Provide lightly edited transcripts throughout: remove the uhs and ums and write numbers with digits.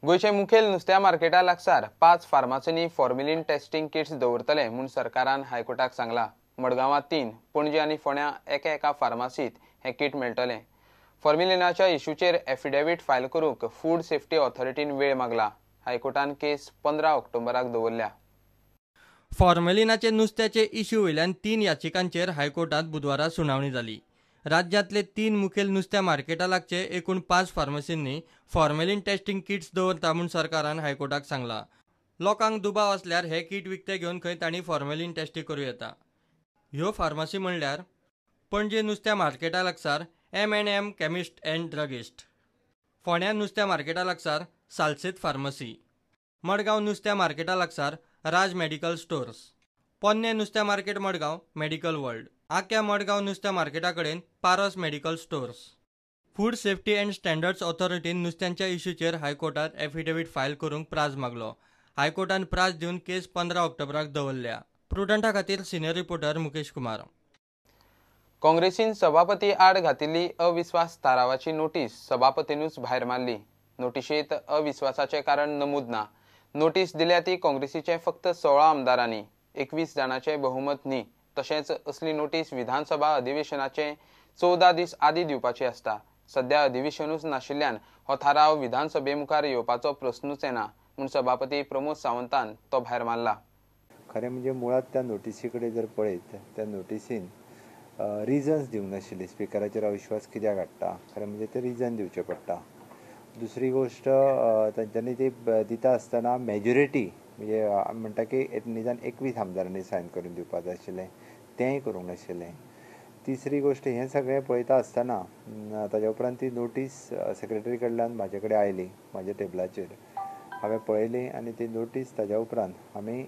गोंयचे मुखेल नुस्त्या मार्केटा लागसार 5 फार्मासींनी फॉर्मेलिन टेस्टिंग किट्स दवरतले म्हूण सरकारान हायकोर्टाक सांगला. मडगांवां 3, पणजे आनी फोंड्यां एका एका फार्मासींत हें किट मेळटलें. फॉर्मेलिनाच्या इशूचेर एफिडेवीट फायल करूंक फूड सेफ्टी ऑथॉरिटीन वेळ मागला. हायकोर्टान केस 15 ऑक्टोबराक दवरल्या. फॉर्मेलिनाचे नुस्त्याचे इश्यू वयल्यान 3 याचिकांचेर हायकोर्टांत बुधवारा सुनावणी जाली. राज्यांतले 3 मुखेल नुस्त्या मार्केटा लागचे एकूण 5 फार्मासींनी फॉर्मेलिन टेस्टिंग किट्स दवरता म्हूण सरकारान हायकोर्टाक सांगला. लोकांक दुबाव आसल्यार हे किट विकते घेवन खंय तांणी फॉर्मेलिन टेस्टी करूं येता. ह्यो फार्मासी म्हणल्यार पणजे नुस्त्या मार्केटा लागसार M&M chemist and druggist, फोंड्या नुस्त्या मार्केटा लागसार सालसेत फार्मसी, मडगांव नुस्त्या मार्केटा लागसार राज मेडिकल स्टोर्स, पोन्ने नुस्त्या market Madgaon medical world, Akya Madgaon नुस्त्या मार्केटा कडेन Paras medical stores. Food safety and standards ऑथॉरिटीन नुस्त्यांच्या इश्यूचेर हायकोर्टात एफिडेवीट फायल करूंक प्राज मागलो. हायकोर्टान प्राज दिवन केस 15 ऑक्टोबराक दवरल्या. प्रुडंटा खातीर सिनियर रिपोर्टर मुकेश कुमार. काँग्रेसीन सभापती आड घातिल्ली अविस्वास थारावाची नोटीस सभापतीनूच भायर मारली. नोटिशींत अविस्वासाचें कारण नमूद ना. नोटीस दिल्या ती काँग्रेसीचे फक्त 16 आमदारांनी, 21 जाणांचें बहुमत न्ही. तशेंच असली नोटीस विधानसभा अधिवेशनाचे 14 दीस आदी दिवपाची आसता. सध्या अधिवेशनूच नाशिल्ल्यान हो थाराव विधानसभे मुखार येवपाचो प्रस्नूच येना म्हूण सभापती प्रमोद सावंतान तो भायर मारला. खरें म्हणजे मुळात त्या नोटीसी कडेन जर पळयत त्या नोटीसीन रिजन्स दिवंक नाशिल्ले. स्पिकराचेर अविश्वास कित्याक हाडटा खरें म्हणजे ते रिजन दिवचें पडटा. दुसरी गोश्ट तांच्यांनी ती दिता आसतना मेजॉरिटी म्हणजे आमी म्हणटा की निदान 21 आमदारांनी सायन करून दिवपाक जाय आशिल्लें, तेंय करूंक नाशिल्लें. तिसरी गोश्ट हें सगळें पळयता आसतना ताज्या उपरांत ती नोटीस सेक्रेटरी कडल्यान म्हाजे कडेन आयली, म्हाज्या टेबलाचेर हांवें पळयली आनी ती नोटीस ताज्या उपरांत आमी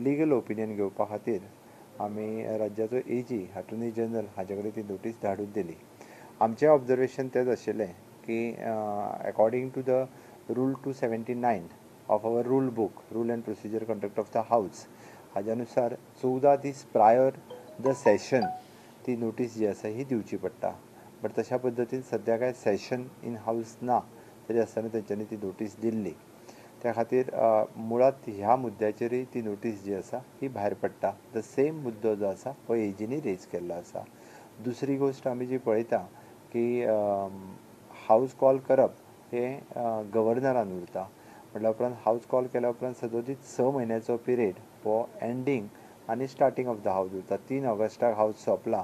लिगल ओपिनियन घेवपा खातीर आमी राज्याचो एजी अटर्नी जनरल हाजे कडेन ती नोटीस धाडून दिली. आमचें ऑब्जर्वेशन तेंच आशिल्लें की according to the rule 279 of our rule book, rule and procedure conduct of the house, हाज्या नुसार 14 दीस प्रायर the session ती नोटीस जी आसा ही दिवची पडटा. बट तशा पद्दतीन सद्या काय सेशन इन हावस ना तरी आसतना तेंच्यांनी ती नोटीस दिल्ली. त्या खातीर मुळात ह्या मुद्द्याचेरूय ती नोटीस जी आसा ही भायर पडटा. The same मुद्दो जो आसा हो एजीनी रेज केल्लो आसा. दुसरी गोश्ट आमी जी पळयता की हावस कॉल करप हें गव्हर्नरान उरता. म्हटल्या उपरांत हावस कॉल केल्या उपरांत सदोदीत 6 म्हयन्याचो पिरियड हो एंडींग आनी स्टार्टींग ऑफ the house उरता. 3 ऑगस्टाक हावस सोंपला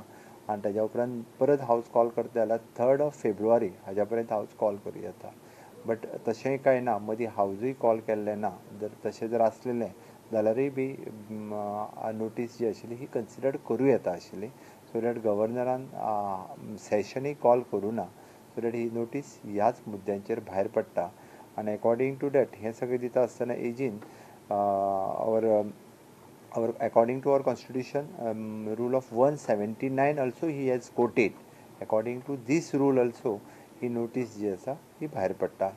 आनी ताज्या उपरांत परत हावस कॉल करता जाल्यार 3 फेब्रुवारी हाज्या पर्यंत हावस कॉल करूं येता. बट तशेंय कांय ना, मदीं हावजूय कॉल केल्लें ना. जर तशें जर आसलेलें जाल्यारूय बी नोटीस जी आशिल्ली ही कन्सिडर करूं येता आशिल्ली. सो that गव्हर्नरान सेशनूय कॉल करूं ना, सो that he notice ह्याच मुद्द्यांचेर भायर पडटा. आनी एकॉर्डींग टू that हें सगळें दिता आसतना एजीन our according to our constitution rule of 179 also he has quoted. According to this rule also he notice जी आसा ही भायर पडटा.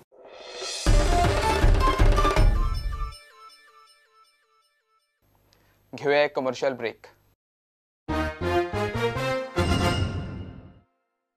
घेवया कमर्शियल ब्रेक.